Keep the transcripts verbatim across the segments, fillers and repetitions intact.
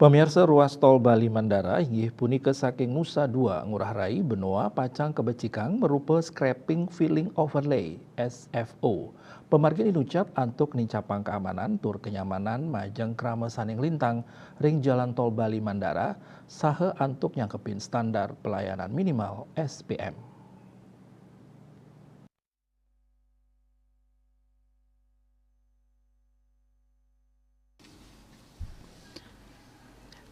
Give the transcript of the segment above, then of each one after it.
Pamirsa, ruas tol Bali Mandara inggih punika saking Nusa Dua Ngurah Rai Benoa pacang kabecikang marupa scraping filling overlay, S F O. Pamargi inucap antuk nincapang kaamanan tur kanyamanan majeng krama sané nglintang ring Jalan Tol Bali Mandara saha antuk nyangkepin standar pelayanan minimal, S P M.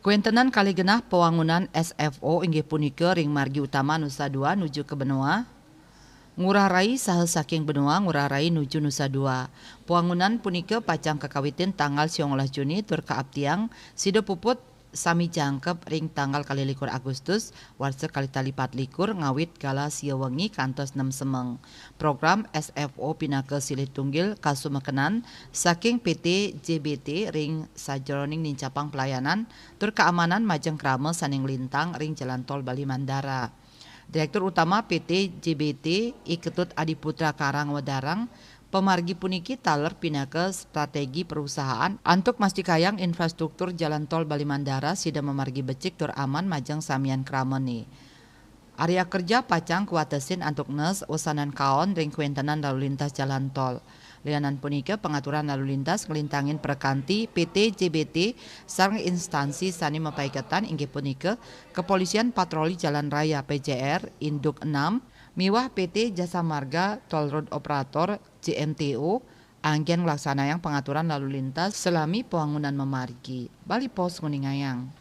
Kawéntenan kalih genah pawangunan S F O inggih punika ring margi utama Nusa Dua nuju ka Benoa Ngurah Rai saha saking Benoa Ngurah Rai nuju Nusa Dua. Pawangunan punika pacang kakawitin tanggal siangolas Juni tur kaaptiang sida puput sami jangkep ring tanggal kalih likur Agustus warsa kalih tali pat likur ngawit galah sia wengi kantos nem semeng. Program S F O pinaka silih tunggil kasumekenan saking P T J B T ring sajeroning nincapang pelayanan tur kaamanan majeng krama sané nglintang ring Jalan Tol Bali Mandara. Direktur Utama P T J B T, I Ketut Adiputra Karang wedarang, pamargi puniki taler pinaka strategi perusahaan antuk mastikayang infrastruktur Jalan Tol Bali Mandara sida mamargi becik tur aman majeng samian kramané. Arya kerja pacang kawatesin antuk nes usanan kaon ring kawéntenan lalu lintas jalan tol. Lianan punika, pangaturan lalu lintas nglintangin prakanti P T J B T sareng instansi sané mapaiketan inggih punika Kepolisian Patroli Jalan Raya, P J R, Induk enam, miwah P T Jasa Marga Toll Road Operator, J M T O, anggén nglaksanayang pangaturan lalu lintas salami pawangunan mamargi. Bali Post nguningayang.